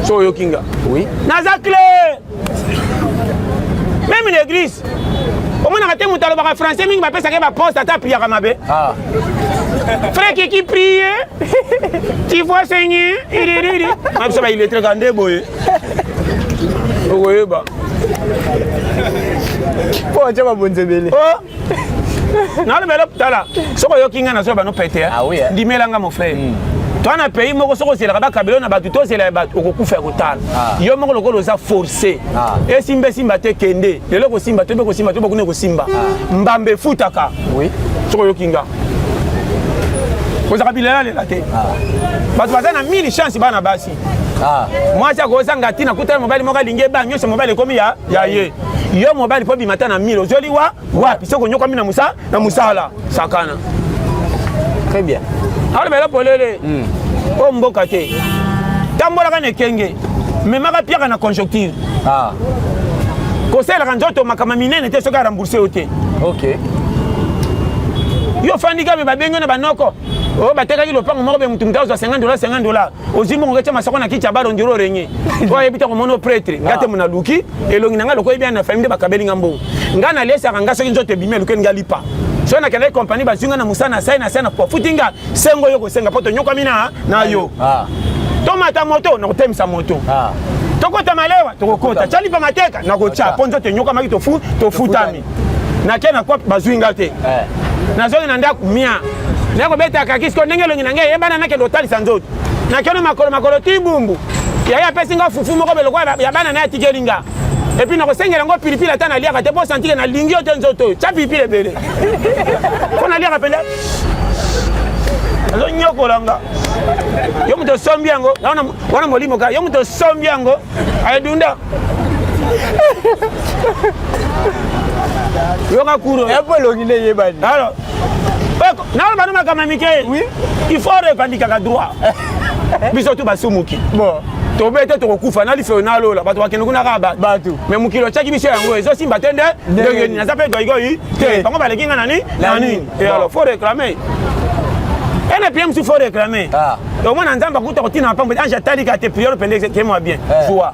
S2: soki oyoki nga
S1: oui.
S2: naza clair meme l'église omonaka te moto alobaka français mingi bapesaka ye baposte ata apriaka mabe
S1: ah.
S2: frère kiki prie tu vois seigneur iririri na biso baillettre ka nde boye okoyeba
S1: mpo atya mabonzi ebele
S2: oh. nalobela tala soki oyoki ngai nazoya bano pete
S1: ah eh.
S2: ndimela nga mon frère mm. toa na pays moko soki ozelaka bakabelo na bato tozela ya bato okokufa ya kotala ah. yo moko lokola oza forcé ah. esimba esimba te kende lelo ekosimba te bekosimba te bakuna ekosimba mbamba efutaka soki oyoki nga ozalaka bilelalela te bato baza na mille chance bana basi mwasi akozanga ntina kutana mobali moko alingi eba nyonso mobali ekomi ya ye yo mobali mpo bima ata na mille ozoli wa wapi soki onyokwami na musa na musala sakana
S1: très bien
S2: alobela polele mm. oyo mboka te tambolaka na ekenge memaka piaka na conjoncture
S1: ah.
S2: kosalelaka nzoto makambo minene te soki arembourse yo te
S1: okay.
S2: yo ofandi kabe babengi na banoko oyo batekaki lopango moko be motu moto azwa 50 dollars 50 dollars ozwi mbongo ketya masako na kiti ya balo ndiro orenye oyo ayebi te komona pretre nga te mona luki elongi na nga lokola yebi na famille nde bakabeli nga mbongo nga nalesaka nga soki nzoto ebimi elukeli nga lipa soki nakendaki kompani bazwi nga na mosala na sai na sai na bafuti nga sengo yo kosenga mpo tonyokwami na na yo
S1: ah.
S2: tomata moto nakotemisa moto
S1: ah.
S2: tokota malewa tokokota tya lipa mateka nakotya mpo nzoto enyokwamaki tofutami nake na kwa bazwi nga te
S1: eh.
S2: nazongi na ndako mia nakobeta kaki siko ndenge elongi na ngai eyebana nakende kotalisa nzoto nakende makolo makolo ti bumbu yaya apesi nga fufu moko belokola ya bana naye atikeli nga epuis nakosengela yango pilipili ata naliaka te mpo santike nalingi yo te nzoto oyo tya pilipili ebele mpo naliaka mpenza azonyokola nga yo moto osombi yango wana molimo kaka yo moto osombi yango ayedunda yoka kuro
S1: yapo elongi nde eyebani
S2: alors naloba no makambo ya mike il faut revendikaka droit biso tu basumuki
S1: bon
S2: tobe te tokokufa na lifelo na lola bato bakende kuna kaka
S1: bato
S2: me mokili otyaki biso yango ezosimba te nde ndenge nini naza mpe goigoi te bango baleki nga na nini na nini et alors faut réclamer ene pie mosusu faut réclamer
S1: ah.
S2: omona nzambe akuta kotina mapambo ange atalika te priere pende kemwa bien
S1: eh.
S2: joie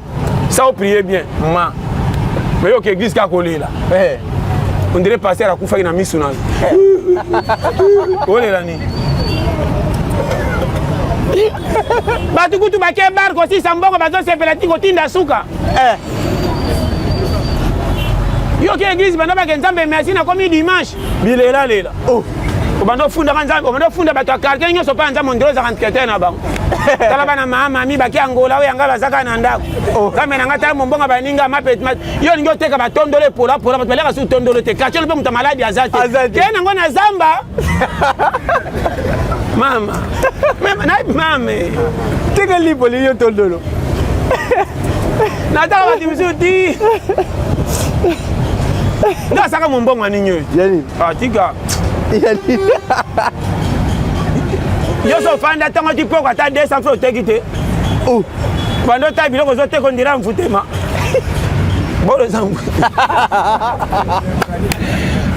S2: ça o prier bien ma mais yoka église kaka kolela
S1: eh.
S2: on dirait pasteur akufaki na misu na olela nini bato kutu bake bar kosisa mbongo bazosepela ti kotinda suka
S1: eh.
S2: yoki eglise banda bake nzambe merci nakomi dimanche bilelalela
S1: oh.
S2: obanda ofundaka nzambe obanda ofunda bato ya quartier nyonso mpa nzambe ondire ozaka entretien na bango tala bana mama mi baki angola oyo yanga bazaka na ndako
S1: oh.
S2: nzambe na nga tala mombongo baninga mape yo olingi oteka batondolo epolapola bato baliaka su tondolo te quartier mpe moto ya maladi aza te ke nango na zamba mama mame
S1: teka lipo liyo tondolo
S2: natala bato misusu ti Nga asaka mombongo ya nini oyo? Ah, tika. Yo so ofanda ntango ti poko ata 200 francs oteki te. Oh. Bando ota biloko ozoteka ondira mvutema. Bolo eza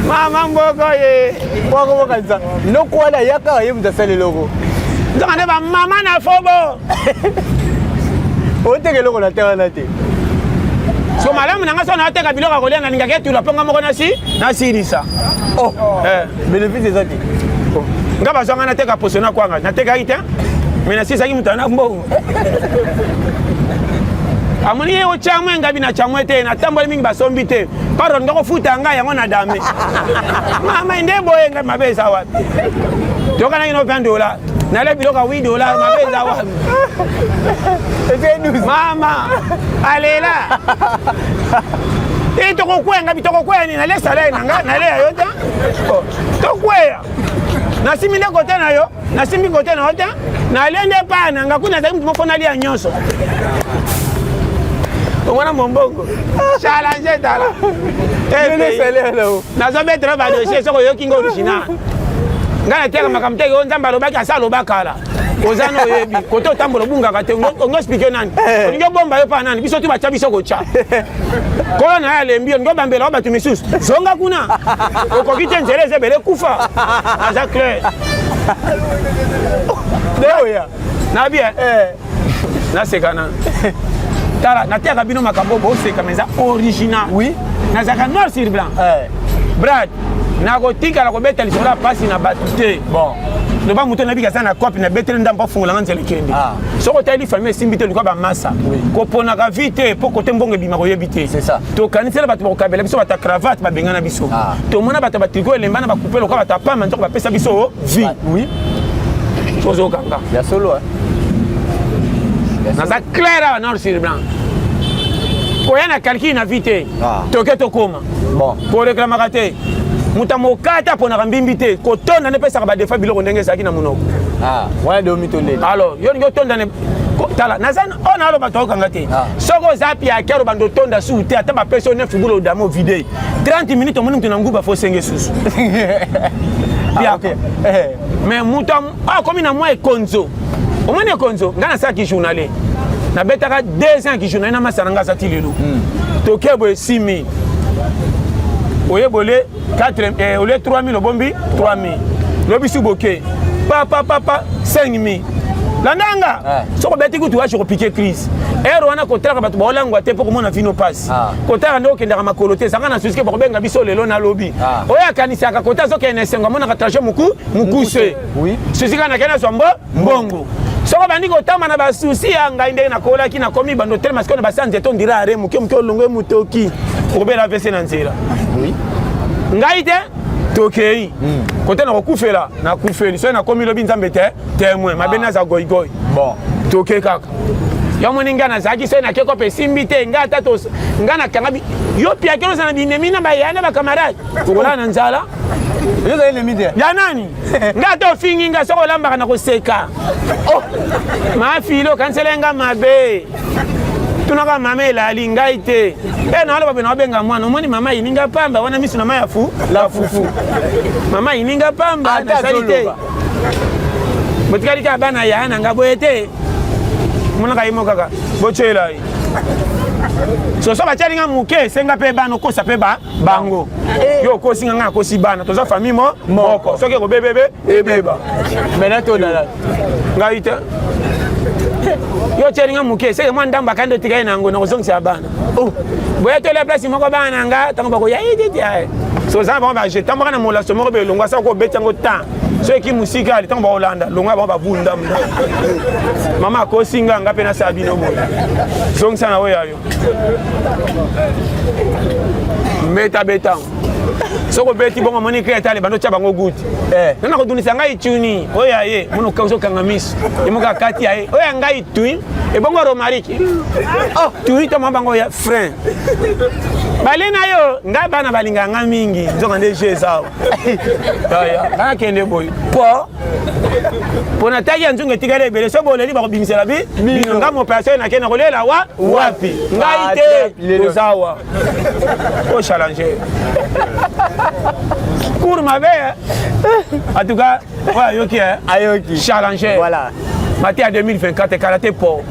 S2: Mama mboko ye.
S1: Boko bokanisa. Noko wana yaka ye moto asala eloko.
S2: Nzoka nde bamama na fobo.
S1: Oteka eloko na te wana te.
S2: So malamu na nga so naoteka biloko ya kolia nalingaki etula mpo nga moko nasi nasilisa.
S1: Oh. Eh. Bénéfice eza te.
S2: Oh. Nga bazwa nga nateka poso na kwanga natekaki te me nasilisaki moto ana mbongo. Amoni ye ocamwe ngabi na camwe te natamboli mingi basombi te pardon nga kofuta ngai yango na dame mama nde boye ngai mabe eza wapi toyokanaki no 20 dollars nale biloko ya 8 dollars mabe eza wapi mama alela e tokokweya ngabi tokokweya nini nale salaire na ngai nale ya yo te oh, tokweya nasimbi nde kote na yo nasimbi kote na yo te nalie nde paya na nga kuna azali moto moko nalia nyonso omwana mombongo challenge tala nazobetela badossier soki oyoki nga original ngai nateyaka makambo te yo nzambe alobaki asa aloba kala oza na oyebi kote otambola obungaka te ongo explike nani eh. olingi obomba yo mpa nani biso tu batya biso kotya kolo na ye alembi olingi obambela yo bato misusu zonga kuna okoki te nzela eza ebele kufa aza clair na bien eh. naseka nanu tala nateyaka bino makambo boseka ma eza original
S1: oui
S2: nazalaka noir sur blanc eh. Brad nakotikala kobeta lisolo ya mpasi na bato te
S1: bon
S2: loba moto nayebi aza na cope nabeteli ndambo afungola nga nzela ekende ah. Soki otaleli famille esimbi te luka bamasa koponaka vi te mpo kote mbongo ebima koyebi te tokanisela bato bakokabela biso bato ya cravate babengana biso ah. Tomona bato ya batriko elemba na bakupe lokola bato ya pamba nzoko bapesa biso vie
S1: oui.
S2: Tozokanga
S1: ya solo
S2: naza clair awa noir sur blanc koya na calcul na vie te ah. Toke tokoma
S1: bon.
S2: Koreklamaka te moto ya mokata aponaka mbimbi te kotonda nde epesaka badefa biloko ndenge ezalaki na monoko
S1: ah, wana de omitondeli
S2: alors yo olingi otonda ne tala naza oyo naloba toyokanga te ah. Soki oza piakere obanda otonda susu te ata bapesi yo 9 bula odama ovide 30 minutes omoni moto na nguba fo osenge susu
S1: ah, okay. Eh.
S2: Mais moto akomi na mwa ekonzo omoni ekonzo ngai nasalaki journalier nabetaka 2 ans ki journalier na masa na ngai aza ti lelo hmm. Toke boye 6000 oyebole 4 eh, olie 3000 obombi 3000 lobi su boke papapapa 5000 landa nga eh. Soki obeti kutu washi kopike crise ere wana kotalaka bato baolangwa te mpo komona vino pasi ah. Kotala nde okendaka makolo te ezalaka na susi ke bakobenga biso lelo nalobi ah. Oyo akanisaka kota azokende na esengo amonaka trajet moku mokuse susi kaka nakende nazwa mbo mbongo soki obandi kotamba na basusi ya ngai ndenge nakolaki nakomi bando telema sikoyo na basa nzete ondira are moke moke olongwe motoki okobela vese na nzela ngai te tokei hmm. Kote nakokufela nakufeli soki nakomi lobi nzambe te témoin mabe ah. Naza goigoi
S1: bon
S2: toke kaka yo moni ngai nazalaki soki nake kope esimbi te ngai ata ngai nakanga yo piakelo oza na binemi na baya na bacamarade okolala na nzala ya nani ngai ata ofingi ngai soki olambaka na koseka oh, mafili okanisela nga mabe tunaka mama elali ngai te e na aloba bena obenga mwana omoni mama ayininga pamba wana miso na mai ya fu la fufu mama ayininga pamba nasali te botikali kaka bana yaya na nga boye te monaka ye mo kaka botyela ye soso batyali nga moke esenga mpe bana okosa mpe ba bango eh. Yo okosi nga nga akosi bana toza famille mo moko soki ekobebebe ebeba
S1: maintenant tolala
S2: ngai te yo otyeli nga moke seke mwa ndambo akandi otikali na yango nakozongisa bana oh. Boya tolia place moko bana na nga ntango bakoya etete so oza na bango baje tamboka na molaso moko belongwa soko obeti yango temps so eki mosika ali ntango bakolanda longwa bango babunda mama akosi nga nga mpe nasala bino boye zongisa na oyo ya yo mbeta beta. Soki obeti bongo omoni cri etale bando otya bango goutte.
S1: Eh.
S2: Nana kodundisa ngai tuni oyo ya ye mono ozokanga miso ye moko akati ya ye oyo ya ngai tui ebongo romariki oh tui to mwa bango ya frein bale na yo ngai bana balingaka ngai mingi nzoka nde jeu eza awa ngai nakende boye po mpo na taki ya nzungu etikali ebele so boleli bakobimisela bi bino ngai moperation nake na kolela wa wapi ngai
S1: ah,
S2: te toza awa o challenge cour mabe en tout cas oyo ayoki
S1: ayoki
S2: challenge
S1: voilà
S2: mateya 2024 ekala te po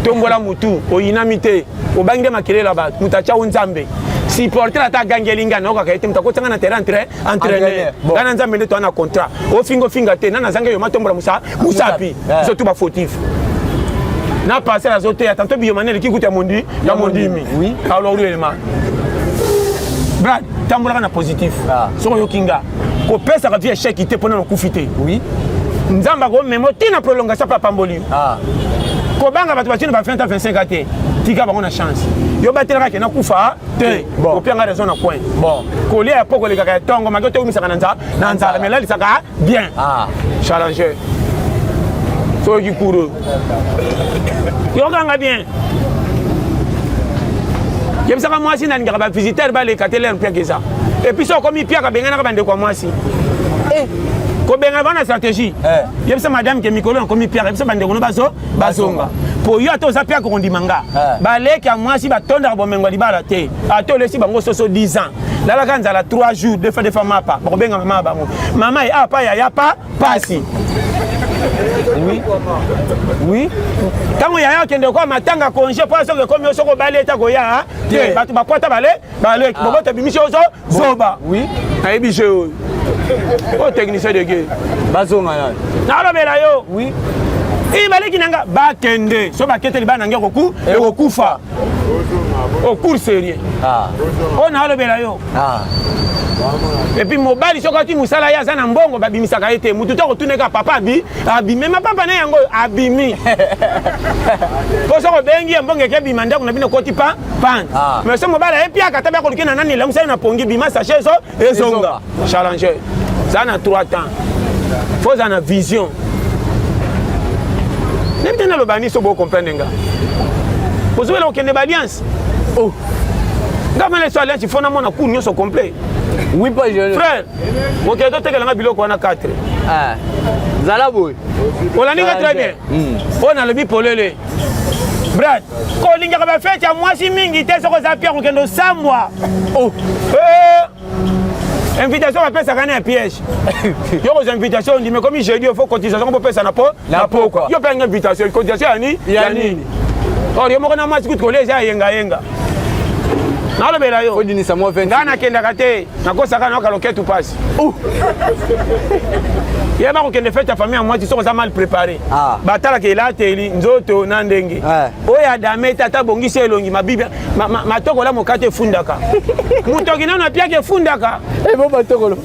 S2: tombola motu oyinami te obangi nde makelele ya bato moto atya yo nzambe supporter ata agangeli ngai nayokaka ye te moto akotanga na terrain entre entraîneur ngai na nzambe nde toa na contrat ofinga ofinga te nani azangi yo matombola mosapi biso tu bafautif na passer azoteya tanto biyomani eleki kutu ya mondi ya mondimi alors elema brad tambolaka na positif ah. soki oyoki nga kopesaka vie échec te mpona nakufi te nzambe akomema ti na prolongation mpe apamboli yo ah. kobanga bato batino ba 20 ans 25 ans te tika bango na chance yo batelaka ke nakufa te opianga raison na coin
S1: bon
S2: kolia ya poko elekaka ya ntongo maki otokumisaka na nzala nzala mais elalisaka bien
S1: ah.
S2: challenger soki kuro yokanga bien yebisaka mwasi nalingaka bavisiteur baleka te lere mpiaka eza epuis soki okomi piaka benganaka bandeko ya mwasi
S1: eh.
S2: kobengana bana stratégie
S1: eh.
S2: yebisa madame ke mikolo nakomi piaka yebisa bandeko no bazo bazonga po yo ata oza piaka okondima nga
S1: eh.
S2: baleki ya mwasi batondaka bomengo ya libala te ata olesi bango soso 10 ans lalaka nzala 3 jours deux fois deux fois mapa bakobenga mama ya bango mama ye apa yaya pa pasi
S1: oui oui
S2: ntango yaya akende kwa matanga congé mpo soki ekomi yo soki obali ete akoya te bato bakwata bale baleki ah. bobota bimisi ozo zoba
S1: oui
S2: nayebi jeu oyo oyo technicien de guerre
S1: bazonga nani
S2: nalobela yo
S1: oui
S2: i baleki na nga bakende so bakete libala na nge ekokufa au cours sérieux
S1: ah.
S2: oyo nalobela yo
S1: ah.
S2: epuis mobali soki ati mosala ye aza na mbongo babimisaka ye te motu to akotuneka papa abi abimi ma papa na yango oyo abimi mpo soki obengi ye mbongo eke bima ndako na bino ekoti pa pan
S1: ah.
S2: mais so mobali aye piaka ata bakoluki na nani elamusa ye na pongi bima sachet ezo ezonga challenger za na 3 temps fo oza na vision nayebi te naloba nini so bocomprendre nga ozowela kokende baalliance
S1: oh.
S2: nga mana eso alliance fo namona cour nyonso complet
S1: oui pas jeune
S2: frère mokili totekela nga biloko wana 4
S1: ah. zala boye
S2: olandi nga très bien hmm. oyo nalobi polele brad kolingaka bafete ya mwasi mingi te soki oza pia kokende osambwa
S1: oh.
S2: eh. invitation bapesaka na ya piège yo kozwa invitation ondimi ekomi jeudi ofo cotisation bopesa na po na pokwa yo mpe yanga invitation cotisation ya nini ya nini or yo moko na mwasi kutu kolia eza ya yengayenga nalobela yo ngai nakendaka te nakosaka nayoka loketu mpasi yeba kokende fete ya famille ya mwasi soki oza mal préparé
S1: ah.
S2: batalaka elateli nzoto na ndenge
S1: eh.
S2: oyo adame te ata abongisi elongi mabibi matokola mokate efundaka motoki nano apiaka efundaka
S1: ebo eh, matokolo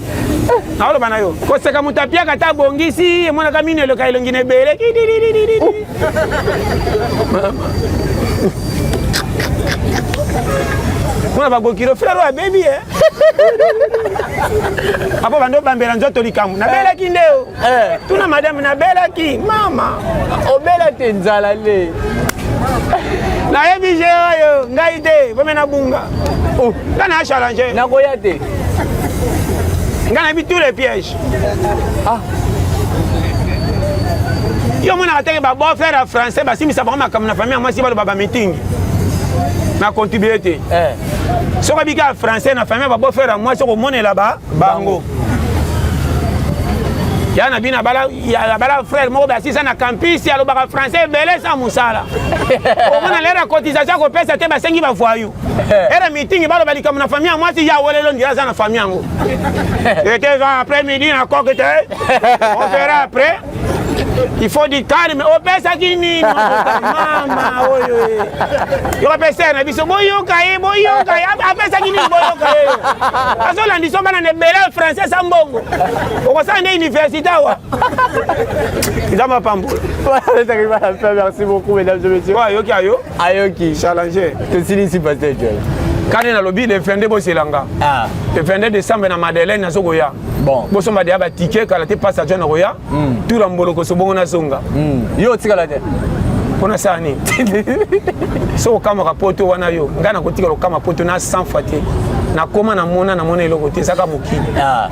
S2: naoloba na yo koseka moto apiaka ata abongisi emonaka mino eleka elongi na ebele mpona babokilo frere oyo abebi e apo bando obambela nzoto likambo nabelaki nde o
S1: eh.
S2: tuna madame nabelaki mama
S1: obela te nzala nde
S2: nayebi je oyo ngai te bome nabunga
S1: oh.
S2: nga na challenge
S1: nakoya te
S2: nga nayebi tous les pièges
S1: ah.
S2: yo omonaka teke babeau frère ya français basimbisa bango makambo na famille ya mwasi baloba bamitingi na contribue te
S1: eh.
S2: soki abika ya français na famille ya babeau frère ya mwasi okomonela ba bango ya na bino abala abala frère moko basisa na campus alobaka français ebele sa mosala omona lere ya cotisation akopesa te basengi bavoyou ere meeting baloba likambo na famille ya mwasi ya welelo ndira aza na famille yango ete après midi na coke te on verra après il faut du calme opesaki nini mama oyo eh. yo apesa na biso boyoka ye boyoka ye apesaki nini boyoka ye azolandisa bana na ebele ya français sa mbongo okosala nde université awa nzambe apambola
S1: Merci beaucoup, mesdames et messieurs.
S2: Ayoki ayo.
S1: Ayoki.
S2: Challenger.
S1: Tosilisi pasteur Joel.
S2: Kane nalobi le 22 bozela nga.
S1: Ah.
S2: Le 22 décembre na Madeleine nazo koya.
S1: Bon.
S2: Bosomba deya ba ticket kala te passe adjoint nakoya. Tour ya mbolokoso bongo nazonga.
S1: Yo otikala te.
S2: Mpo nasala nini? Soki okamwaka poto wana yo, ngai nakotikala okama poto na 100 fois te. Nakoma namona namona eloko te, ezaka mokili.
S1: Ah.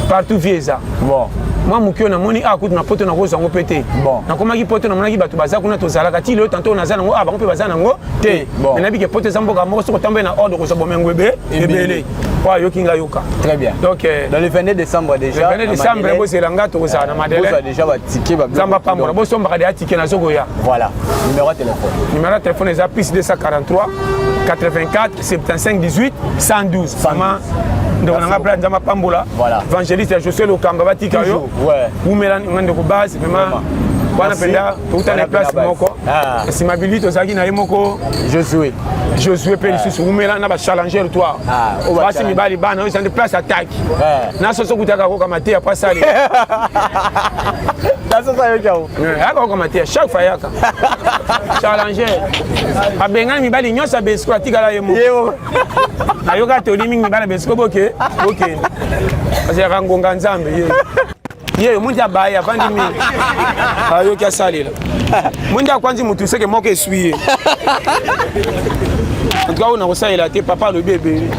S2: Partout vie eza.
S1: Bon.
S2: Mwa moke oyo namoni awa kutu na poto nakozwa yango mpe te.
S1: Bon.
S2: Nakomaki poto namonaki bato baza kuna tozalaka ti lelo tanto naza nango awa bango mpe baza nango te.
S1: Bon.
S2: Mais nayebi ke poto eza mboka moko soki otamboli na ordre okozwa bomengo ebe ebele. Oyo ayoki nga yoka.
S1: Très bien.
S2: Donc
S1: dans le 22 décembre déjà.
S2: Le 22 décembre bozela nga tokozala na Madeleine.
S1: Bozwa déjà ba ticket ba.
S2: Nzambe apambola bosombaka deya ticket nazokoya.
S1: Voilà. Numéro ya téléphone.
S2: Numéro ya téléphone eza plus 243 84 75 18 112. Vraiment ndeko na nga bla Nzambe apambola.
S1: Voilà.
S2: Évangéliste ya Josué Lokamba batika yo.
S1: Ouais.
S2: Wumela nga ndeko base vraiment. Wana mpenza toutana place moko.
S1: Ah.
S2: Nsima bili tozalaki na ye moko.
S1: Josué.
S2: Josué mpe lisusu wumela na bachallenger toi.
S1: Ah,
S2: basi mibali bana oyo ezali place attaque. Na soso kutaka koka mateya po asali.
S1: Na soso ayoki yango.
S2: Ayaka koka mateya chaque fois ayaka. Challenger. Abengani mibali nyonso ya besiko atikala ye moko. Nayoka toli mingi mibali ya besiko boke bokende. Azalaka ngonga Nzambe ye. Ye omonti abaye avandi mingi ayoki asalela mondi akwanzi motu seke moko eswi ye en tout cas oyo nakosalela te papa alobi ebele.